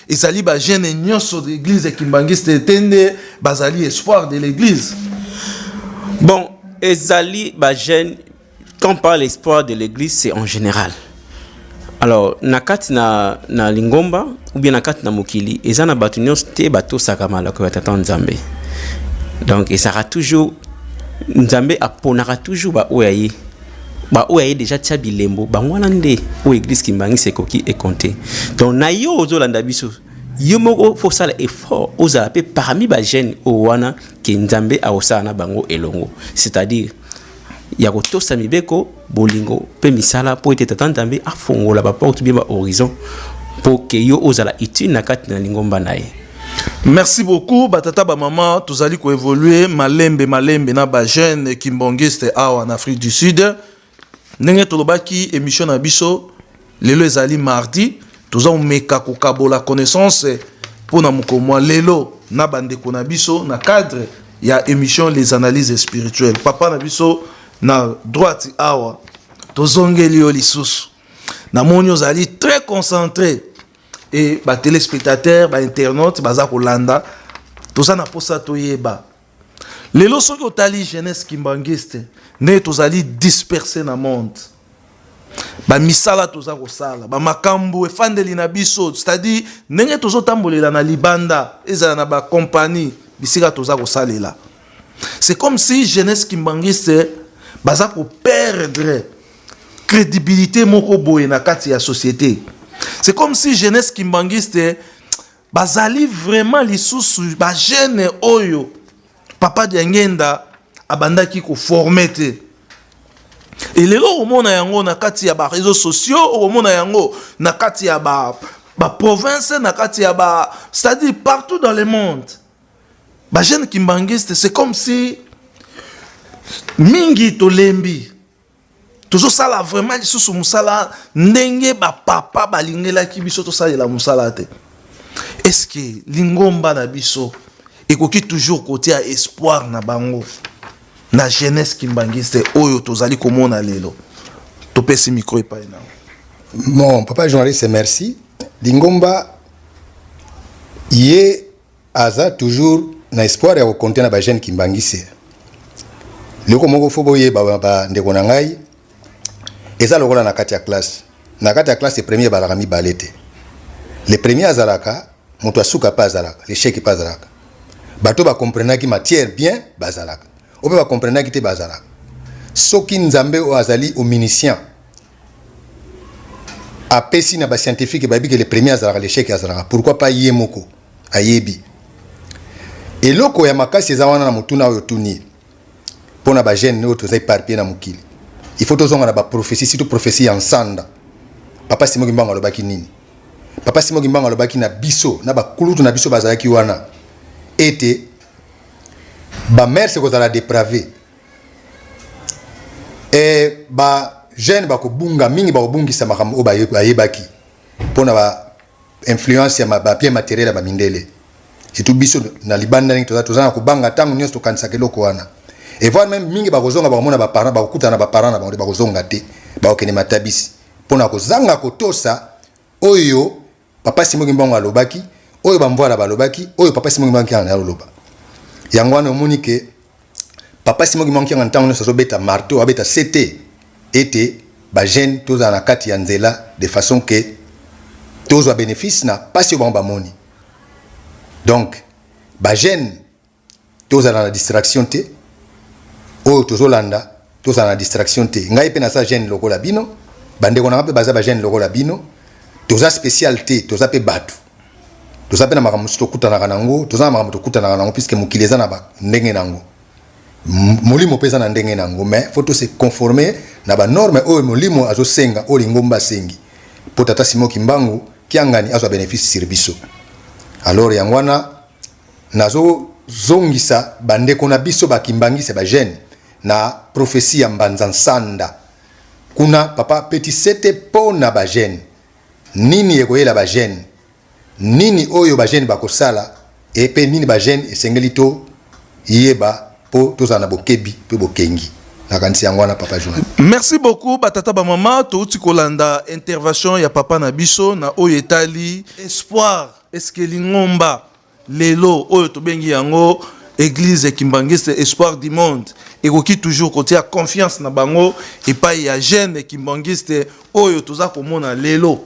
ezali bajeune nyonso de l'église kimbangiste te nde bazali espoir de l'église? Bon, ezali bajeune, quand on parle espoir de l'église, c'est en général. Alors na kati na lingomba ou bien na kati na mokili, eza na bato nyonso te batosaka malako ya tata Nzambe. Donc ezalaka toujours Nzambe aponaka toujours baoyo ya ye, baoyo aye déjà tia bilembo. Bango wana nde oyo église kimbangisi ekoki ecompter. Donc na yo ozolanda biso, yo moko faut osala effort, ozala mpe parmi bajeune oyo wana ke Nzambe akosala na bango elongo, c'est-à-dire ya kotosa mibeko, bolingo mpe misala, mpo ete tata Nzambe afongola baporte bien bahorizon mpo ke yo ozala utile na kati na lingomba na ye. Merci beaucoup, batata, bamama. Tozali koévoluer malembe malembe na bajeune kimbangiste awa na Afrique du Sud. Ndenge tolobaki, émission na biso lelo ezali mardi, toza komeka kokabola connaissance mpona mokolo mwa lelo na bandeko na biso na cadre ya émission les analyses spirituelles. Papa na biso na droite awa, tozongeli yo lisusu. Namoni ozali très concentré e batéléspectateur, bainternaute baza kolanda. Toza na posa toyeba lelo, soki otali jeunesse kimbangiste, ndenge tozali dispersé na monde, bamisala toza kosala, bamakambo efandeli na biso, c'est-à-dire ndenge tozotambolela na libanda, ezala na bakompagnie bisika toza kosalela, c'est comme si jeunesse kimbangiste baza koperdre crédibilité moko boye na kati ya société. C'est comme si jeunesse kimbangiste bazali vraiment lisusu bajeune oyo papa Diangenda abandaki koformer te. Elelo okomona yango na kati ya baréseaux sociaux, okomona yango na kati ya baprovince, ba na kati ya ba, c'est-à-dire partout dans le monde, bajeune kimbangiste, c'est comme si mingi tolembi, tozosala vraiment lisusu mosala ndenge bapapa balingelaki biso tosalela mosala te. Est-ce que lingomba na biso ekoki toujours kotia espoir na bango na jeunesse kimbangiste oyo tozali komona lelo? Topesi micro epai na Bon, papa journaliste, merci. Lingomba Ye aza toujours na espoir ya kocompter na bajeune kimbangiste. Eloko moko fo boyeba, bandeko na ngai, eza lokola na kati ya classe. Na kati ya classe, premier ebalaka mibale te. Le premier azalaka, moto asuka mpe azalaka, l'échec mpe azalaka. Bato bakomprenaki matière bien bazalaka, oyo mpe bakomprenaki te bazalaka. Soki Nzambe oyo azali omniscient apesi na bascientifique bayebi ke le premier azalaka, l'échec azalaka, pourquoi pas ye moko ayebi? Eloko ya makasi eza wana na motuna oyo tuni mpo na bajeune oyo toza éparpillé na mokili. Il faut tozonga na baprophétie, surtout prophétie ya Nsanda. Papa Simon Kimbangu alobaki nini? Papa Simon Kimbangu alobaki na biso, na bakulutu na biso bazalaki wana, ete bamœurs ekozala dépravé e bajeune bakobunga mingi, bakobungisa makambo oyo bayebaki mpona ba influence ya babien matériel ya bamindele. Surtout biso na libanda, ndenge toza na kobanga ntango nyonso, tokanisaka eloko wana. Et voire même mingi bakozonga, bakomona baparent, bakokutana na baparent na bango te, bakozonga te, bakokende matabisi mpona kozanga kotosa oyo papa Simon Kimbangu alobaki, oyo bamvwala balobaki, oyo papa Simon Kimbangu Kiangani aloba. Yango wana omoni ke papa Simon Kimbangu Kiangani ntango nyonso azobeta marteau, abeta sete ete bajeune tozala na kati ya nzela, de façon ke tozwa bénéfice na pasi oyo bango bamoni. Donc bajeune, tozala na distraction te. Oyo tozolanda, tozala na distraction te. Ngai mpe naza jeune lokola bino, bandeko na nga mpe baza bajeune lokola bino. Toza spécial te, toza mpe bato, toza mpe na makambo mosusu tokutanaka nango, toza na makambo tokutanaka nango, puisque mokili eza na ndenge nango, molimo mpe eza na ndenge nango. Mais faut tose conformer na banorme oyo molimo azosenga, oyo lingomba asengi, mpo tata Simon Kimbangu Kiangani azwa bénéfice sur biso. Alors yango wana nazozongisa bandeko na biso bakimbangisi, bajeune, na prophétie ya Mbanza Nsanda. Kuna papa petit sete mpo na bajeune, nini ekoyela bajeune, nini oyo bajeune bakosala, e mpe nini bajeune esengeli toyeba mpo tozala na bokebi mpe bokengi. Nakanisi yango wana, papa journal. Merci beaucoup, batata, bamama. Touti kolanda intervention ya papa na biso na oyo etali espoir. Eske lingomba lelo oyo tobengi yango Église Kimbangiste Espoir du Monde ekoki toujours kotia confiance na bango epai ya jeune kimbangiste oyo toza komona lelo?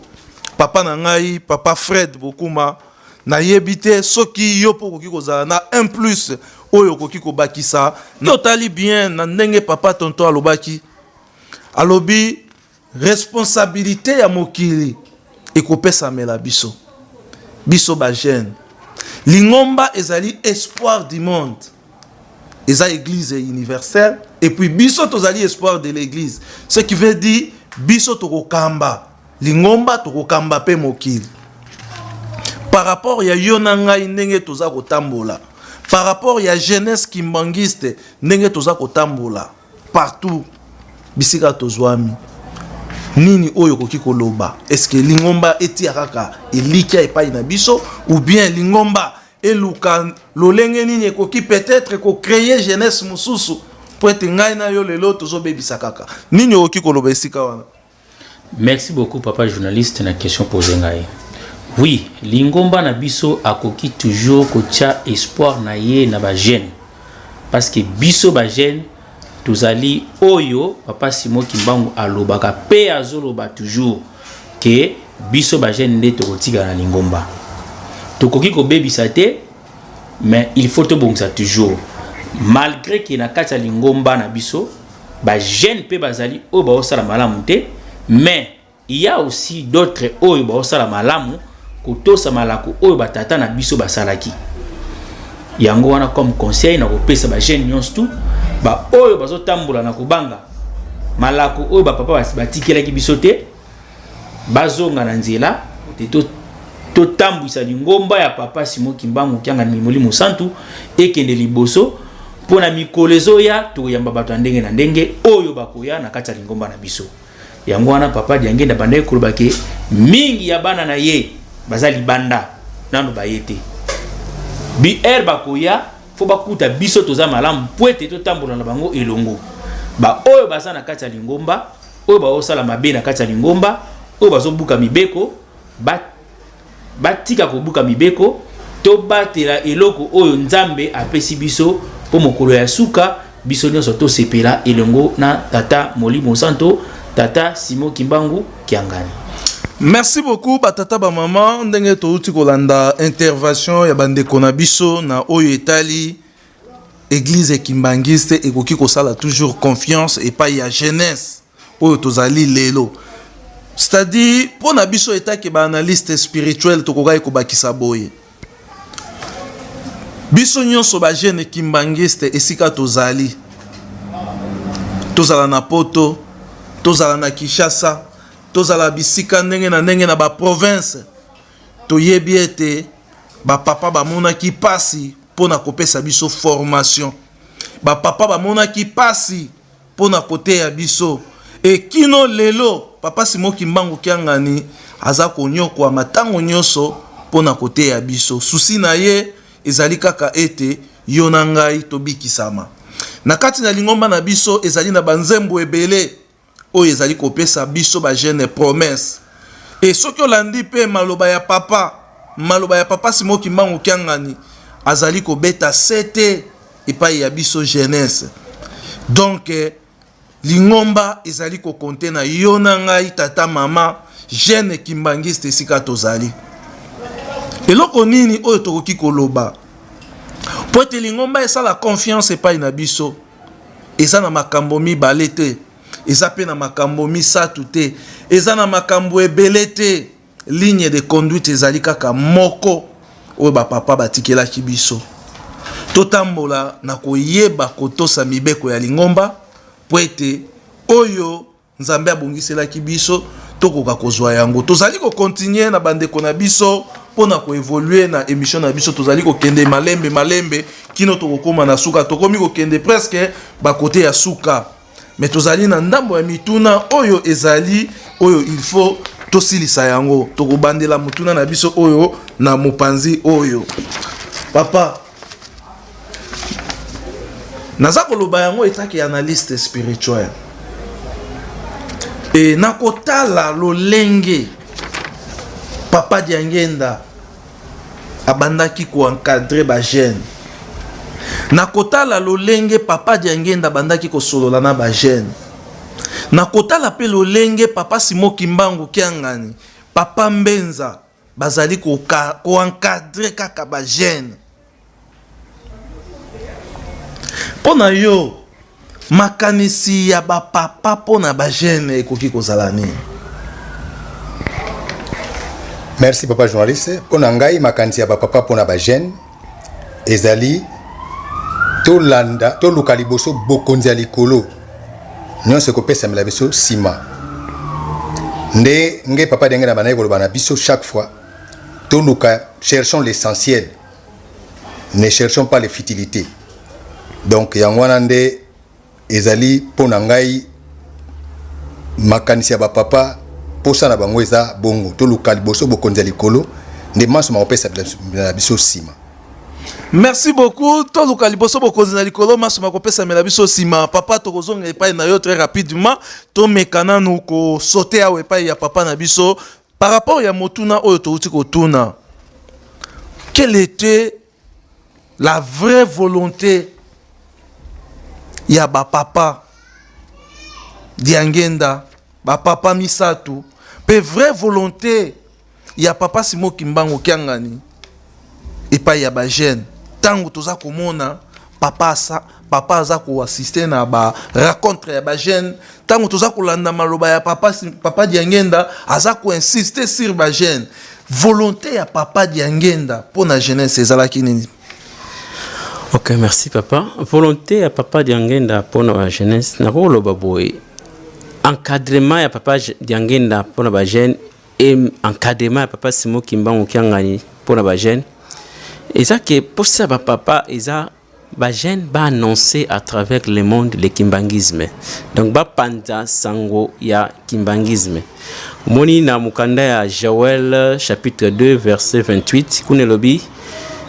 Papa na ngai, papa Fred Bokuma, nayebi te soki yo mpo okoki kozala na un plus oyo okoki kobakisa. Totali bien na ndenge papa tonton alobaki, alobi responsabilité ya mokili ekopesamela biso, biso bajeune. Lingomba ezali espoir du monde, eza église universelle, et puis biso tozali espoir de l'église, ce qui veut dire biso tokokamba lingomba, tokokamba mpe mokili. Par rapport ya yo na ngai ndenge toza kotambola, par rapport ya jeunesse kimbangiste ndenge toza kotambola partout bisika tozwami, nini oyo okoki koloba? Est-ce lingomba etia kaka elikya epai na biso, ou bien lingomba eluka lolenge nini ekoki peut-être kocréer jeunesse mosusu, po ete ngai na yo lelo tozobebisa kaka? Nini okoki koloba esika wana? Merci beaucoup, papa journaliste, na question posée ngai. Oui, lingomba na biso akoki toujours kotia espoir na ye na bajeune, parce que biso bajeune tozali oyo papa Simon Kimbangu alobaka mpe azoloba toujours ke biso bajeune nde tokotikala na lingomba. Tokoki kobebisa te, mais il faut tobongisa toujours, malgré ke na kati ya lingomba na biso bajeune mpe bazali oyo baosala malamu te, mais il y a aussi d'autres oyo baosala malamu, kotosa malako oyo batata na biso basalaki. Yango wana, comme conseil na kopesa bajeune nyonso tu baoyo bazotambola na kobanga malako oyo bapapa batikelaki biso te, bazonga na nzela te, totambwisa lingomba ya papa Simon Kimbangu Kiangani Molimo Santu ekende liboso, mpo na mikolo ezoya tokoyamba bato ya ndenge na ndenge oyo bakoya na kati ya lingomba na biso. Yango wana papa Diangenda bandaki koloba ke mingi ya bana na ye baza libanda, nano baye te. Br bakoya, fo bakuta biso toza malamu mpo ete totambola na bango elongo. Baoyo baza na kati ya lingomba, oyo baosala mabe na kati ya lingomba, oyo bazobuka mibeko, batika kobuka mibeko. Tobatela eloko oyo Nzambe apesi biso mpo mokolo ya suka biso nyonso tosepela elongo na Tata Molimo Santo, Tata Simon Kimbangu Kiangani. Merci beaucoup batata ba mama ndenge touti kolanda intervention ya bandeko na biso na oyo etali église kimbanguiste ekoki kosala toujours confiance epai ya jeunesse oyo tozali lelo. C'est-à-dire mpo na biso etake baanalyste spirituel tokokaki kobakisa boye biso nyonso bajeune kimbanguiste esika tozali, tozala na Poto, tozala na Kinshasa, tozala bisika ndenge na ndenge na baprovince, toyebi ete bapapa bamonaki mpasi mpo na kopesa biso formation, bapapa bamonaki mpasi mpo na koteya biso. E kino lelo papa Simon Kimbangu Kiangani aza konyokwama ntango nyonso mpo na koteya biso. Susi na ye ezali kaka ete yo na ngai tobikisama. Na kati na lingomba na biso ezali na banzembo ebele oyo ezali kopesa biso bajeune promesse. E soki olandi mpe maloba ya papa, maloba ya papa Simon Kimbangu Kiangani azali kobeta sete epai ya biso jeunesse. Donc lingomba ezali kokonte na yo na ngai, tata mama jeune kimbanguiste esika tozali. Eloko nini oyo tokoki koloba po ete lingomba esala confiance epai na biso? Eza na makambo mibale te, eza mpe na makambo misato te, eza na makambo ebele te. Ligne de conduite ezali kaka moko oyo bapapa batikelaki biso. Totambola na koyeba kotosa mibeko ya lingomba po ete oyo Nzambe abongiselaki biso tokoka kozwa yango. Tozali kokontinue na bandeko na biso mpo na koevolue na emission na biso. Tozali kokende malembe malembe kino tokokóma na suka. Tokomi kokende presque bakote ya suka, me tozali na ndambo ya mituna oyo ezali oyo il faut tosilisa yango. Tokobandela motuna na biso oyo na mopanzi oyo. Papa, naza koloba yango etaki analyste spirituel e nakotala lolenge papa Diangenda abandaki koencadre bajeune, nakotala lolenge papa Diangenda abandaki kosolola na bajeune, nakotala mpe lolenge papa Simon Kimbangu Kiangani, papa Mbenza bazali koencadre kaka bajeune. Mpo na yo, makanisi ya bapapa mpo na bajeune ekoki kozala nini? Merci papa journaliste. Mpo na ngai, makanisi ya bapapa mpo na bajeune ezali tolanda, toluka liboso bokonzi ya likolo, nyonso ekopesamela biso nsima. Nde nge papa Denge na bandaki koloba na biso chaque fois, toluka, cherchons l'essentiel, ne cherchons pas les futilités. Donc yango wana nde ezali mpo na ngai makanisi ya bapapa. Posa na bango eza bongo, toluka liboso bokonzi ya likolo, nde manso makopesa na biso nsima. Merci beaucoup. Toluka liboso bokonzi na likolo, maso makopesamela biso nsima. Papa, tokozonga epai na yo très rapidement. Tomeka nanu kosote awa epai ya papa na biso par rapport ya motuna oyo touti kotuna. Quelle était la vraie volonté ya bapapa Diangenda, bapapa misato, mpe vraie volonté ya papa Simon Kimbangu Kiangani epai ya bajeune? Ntango toza komona papa asa, papa aza koassiste na ba rencontre ya bajeune, ntango toza kolanda maloba ya papa, papa Diangenda aza koinsiste sur bajeune, volonté ya papa Diangenda mpo na jeunesse ezalaki nini? Ok, merci papa. Volonté ya papa Diangenda mpona ba jeunesse, nakoloba boye, encadrement ya papa Diangenda mpona ba jeune et encadrement ya papa Simon Kimbangu Kiangani mpona ba jeune eza ke posa ya bapapa eza bajeune baannoncer à travers le monde le kimbanguisme, donc bapanza sango ya kimbanguisme. Omoni na mokanda ya Joël chapitre 2 verset 28, kuna elobi: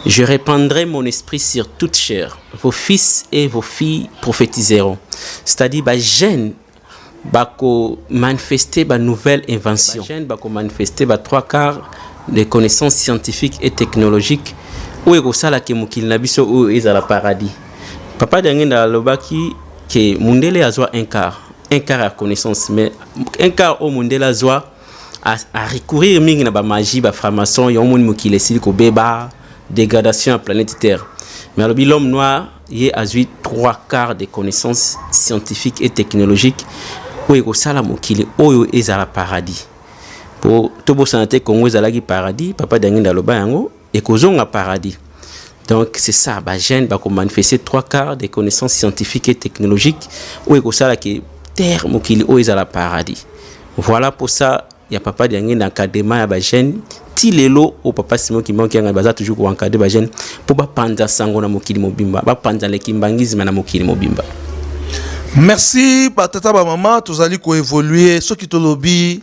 "Je répandrai mon esprit sur toute chair, vos fils et vos filles prophétiseront." C'est-à-dire bajeune bako manifester ba nouvelle invention, bajeune bako manifester ba trois quarts des connaissances scientifiques et technologiques. Oyo ekosala ke mokili na biso oyo ezala paradis. Papa Diangenda alobaki ke mundele azwa un quart, un quart ya connaissance, mais un quart oyo mundele azwa a, a recourir mingi na ba magie, ba franc-maçon, yango moni mokili esili kobeba, dégradation ya planète Terre. Mais alobi l'homme noir ye azwi trois quarts de connaissances scientifiques et technologiques oyo ekosala mokili oyo ezala paradis. Po tobosana te, Congo ezalaki paradis, papa Diangenda aloba yango, ekozonga paradis. Donc c'est ça, bajeune bakomanifester trois quarts des connaissances scientifiques et technologiques oyo ekosala ke terre, mokili oyo ezala paradis. Voilà pour ça ya papa Diangenda, encadrement ya bajeune ti lelo oyo papa Simon Kimbangu Kiangani baza toujours koencadrer bajeune mpo bapanza sango na mokili mobimba, bapanza le kimbanguisme na mokili mobimba. Merci batata, bamama. Tozali koévoluer. Soki tolobi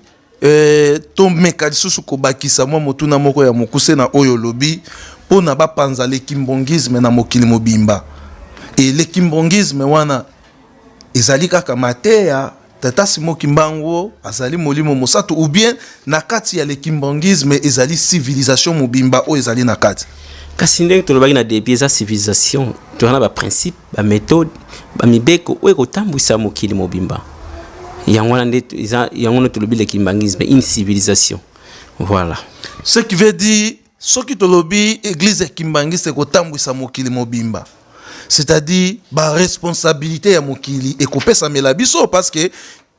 tomeka lisusu kobakisa mwa motuna moko ya mokuse na oyo olobi mpo na bapanza le kimbanguisme na mokili mobimba. E le kimbanguisme wana ezali kaka mateya tata Simon Kimbangu azali molimo mosantu, ou bien na kati ya le kimbanguisme ezali civilisation mobimba oyo ezali na kati? Kasi ndenge tolobaki na début, eza civilisation. Toza na baprincipe, baméthode, bamibeko oyo ekotambwisa mokili mobimba. Yango wana nde eza, yango wana tolobi le kimbanguisme, une civilisation, voilà. Ce qui veut dire, soki tolobi église ya kimbangiste ekotambwisa mokili mobimba, c'est-à-dire baresponsabilité ya mokili ekopesamela biso, parce que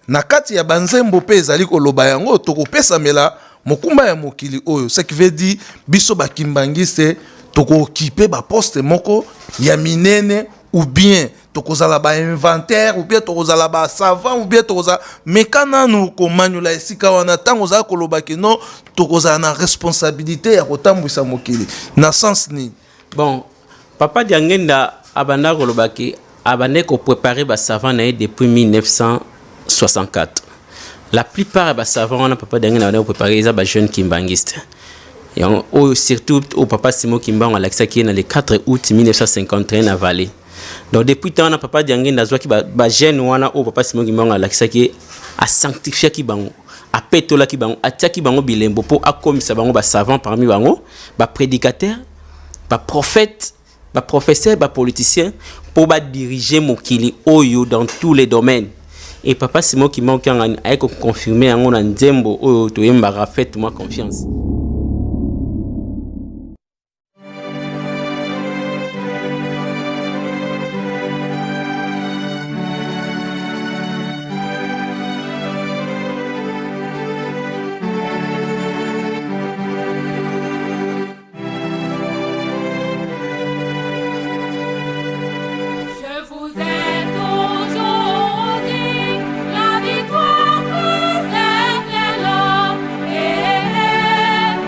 na kati ya banzembo mpe ezali koloba yango, tokopesamela mokumba ya mokili oyo. Ce qui veut dire biso bakimbangiste tokooccuper baposte moko ya minene, ou bien tokozala bainventaire, ou bien tokozala basavant, ou bien tokozala meka nanu komanyola esika wana. Ntango ozala koloba ke non, tokozala na responsabilité ya kotambwisa mokili, na sens nini? Bon, papa Diangenda abanda koloba ke abandaki kopréparer basavant na ye depuis 1964. La plupart ya basavant wana papa Diangenda abandaki kopréparer eza bajeune kimbangiste. Yango oyo surtout oyo papa Simon Kimbangu alakisaki ye na le 4 août 1951 na Vallée. Donc depuis ntango wana papa Diangenda azwaki bajeune wana oyo papa Simon Kimbangu alakisaki ye, asanctifiaki bango, apetolaki bango, atiaki bango bilembo mpo akomisa bango basavant, parmi bango baprédicateur, baprophète, baprofesseur, bapoliticien, mpo badirige mokili oyo dans tous les domaines. Et papa Simon Kimbangu Kiangani aye koconfirmer yango na nzembo oyo toyembaka, Faites moi confiance. Je vous ai toujours dit, la victoire vous est là. Et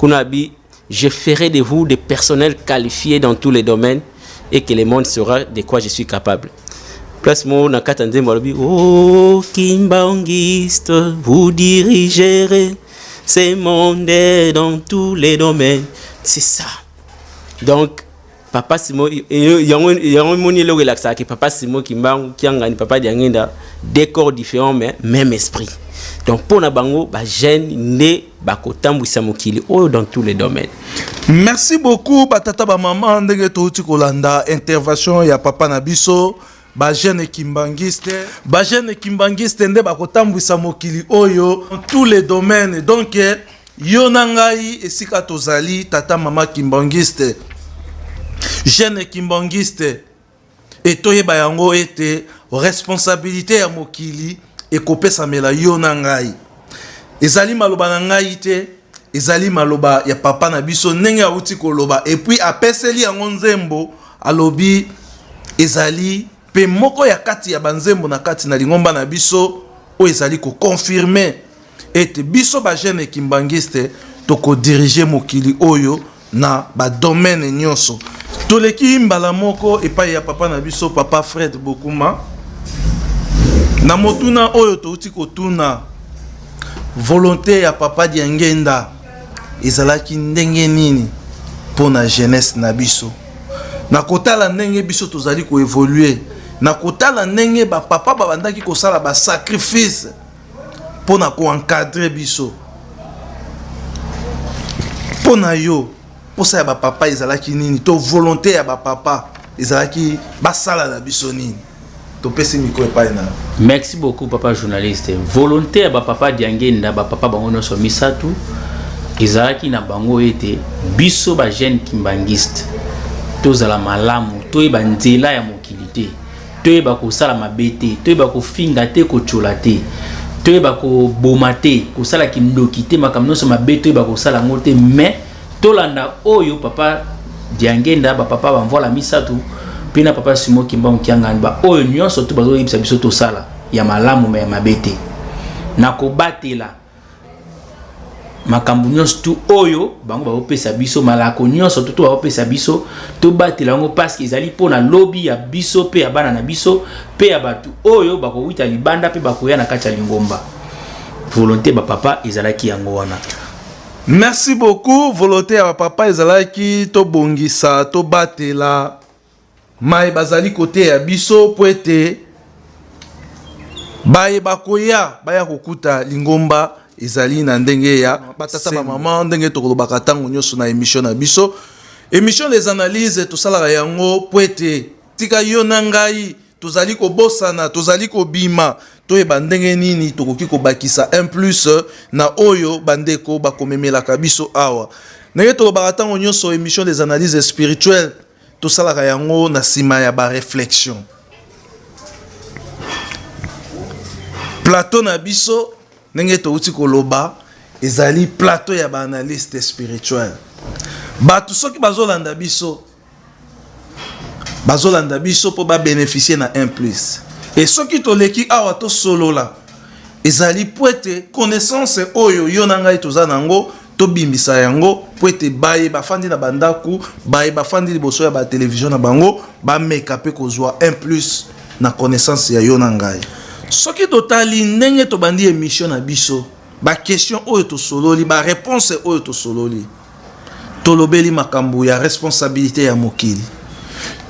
Kuna abi je ferai de vous des personnels qualifiés dans tous les domaines et que le monde saura de quoi je suis capable. Place moko na kati ya nzembo alobi oh kimbanguiste vous dirigerez ce monde dans tous les domaines. C'est ça. Donc papa Simon yango yango moni eloko elakisaka ke papa Simon Kimbangu Kiangani papa Diangenda deux corps différents mais même esprit. Donc mpo na bango ba jeune nde bakotambwisa mokili oyo dans tous les domaines. Merci beaucoup batata ba mama ndenge touti kolanda intervention ya papa na biso ba jeune kimbanguiste ba jeune kimbanguiste nde bakotambwisa mokili oyo dans tous les domaines. Donc yo na ngai esika tozali tata mama kimbanguiste jeune kimbanguiste e toyeba yango ete responsabilité ya mokili ekopesamela yo na ngai. Ezali maloba na ngai te, ezali maloba ya papa na biso ndenge awuti koloba et puis apeseli yango nzembo alobi ezali pe moko ya kati ya banzembo na kati na lingomba na biso oyo ezali ko confirmer ete biso ba jeune kimbanguiste toko diriger mokili oyo na ba domaine nyonso. Toleki mbala moko epai ya papa na biso papa Fred Bokuma na motuna oyo touti kotuna, volonté ya papa Diangenda ezalaki ndenge nini mpo na jeunesse na biso? Na kotala ndenge biso tozali koevolue, na kotala ndenge ba papa babandaki kosala ba sacrifice mpo na koencadre biso, mpo na yo mposa ya bapapa ezalaki nini to volonté ya bapapa ezalaki basala na biso nini? Topesi micro epai na yo. Merci beaucoup papa journaliste. Volonté ya bapapa Diangenda, bapapa bango nyonso misato ezalaki na bango ete biso ba jeune kimbanguiste tozala malamu, toyeba nzela ya mokili te, toyeba kosala mabe te, toyeba kofinga te, kotyola te, toyeba koboma te, kosala kindoki te, makambo nyonso mabe toyeba kosala yango te, mais tolanda oyo papa Diangenda, bapapa bamvola misato mpe na papa Simon Kimbangu Kiangani, ba oyo nyonso to bazoyebisa biso tosala ya malamu me ya mabe te, na kobatela makambo nyonso tu oyo bango bakopesa biso, malako nyonso tu to bakopesa biso, tobatela yango parce que ezali mpo na lobi ya biso mpe ya bana na biso mpe ya bato oyo bakowita libanda mpe bakoya na kati ya lingomba. Volonté ba papa ezalaki yango wana. Merci beaucoup. Volonté ya papa ezalaki tobongisa, tobatela mai bazali koteya biso po ete baye bakoya baya kokuta lingomba ezali na ndenge ya batata ba mama, ndenge tokolobaka ntango nyonso na émission na biso, émission les analyses, tosalaka yango po ete tika yo na ngai tozali kobosana, tozali kobima, toyeba ndenge nini tokoki kobakisa un plus na oyo bandeko bakomemelaka biso awa. Ndenge tolobaka ntango nyonso, émission des analyses spirituelles tosalaka yango na nsima ya ba réflexion. Plateau na biso ndenge touti koloba ezali plateau ya ba analyste spirituel. Bato soki bazolanda biso, bazolanda biso mpo babénéficie na un plus. Et soki toleki awa tosolola, ezali po ete connaissance oyo yo na ngai toza nango tobimbisa yango po ete baye bafandi na bandako, baye bafandi liboso ya batelevizio na bango bameka mpe kozwa un plus na connaissance ya yo na ngai. Soki totali ndenge tobandi émission na biso, ba question oyo tosololi, ba réponse oyo tosololi, tolobeli makambo ya responsabilité ya mokili,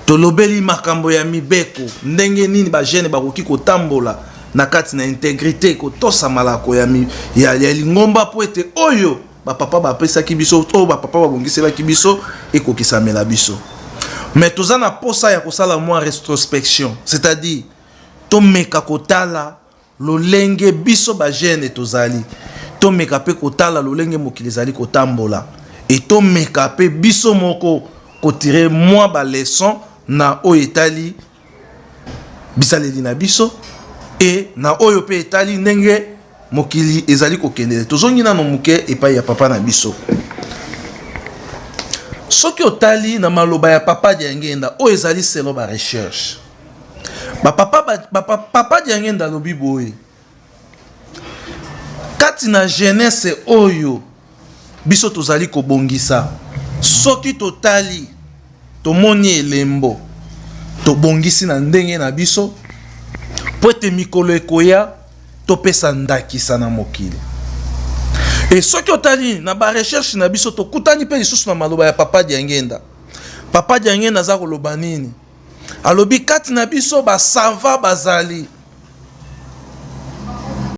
tolobeli makambo ya mibeko, ndenge nini ba jeune bakoki kotambola na kati na intégrité, kotosa malako ya, ya, ya lingomba po ete oyo bapapa bapesaki biso, oyo bapapa babongiselaki biso ekokisamela biso. Mais toza na posa ya kosala mwa rétrospection, c'est-à-dire tomeka kotala lolenge biso ba jeune tozali, tomeka pe kotala lolenge mokili ezali kotambola, e tomeka pe biso moko kotire mwa ba leçon na oyo etali bisaleli na biso e na oyo pe etali ndenge mokili ezali kokendele. Tozongi nano moke epai ya papa na biso. Soki otali na maloba ya papa Diangenda oyo ezali selon ba recherche, ba papa, ba, ba, papa Diangenda alobi boye kati na jeunesse oyo Biso tozali kobongisa. Soki totali, tomoni elembo, tobongisi na ndenge na biso mpo ete mikolo ekoya topesa ndakisa na mokili. E soki otali na ba recherche na biso, tokutani mpe lisusu na maloba ya Papa Diangenda. Papa Diangenda aza koloba nini? Alobi kati na biso basava bazali.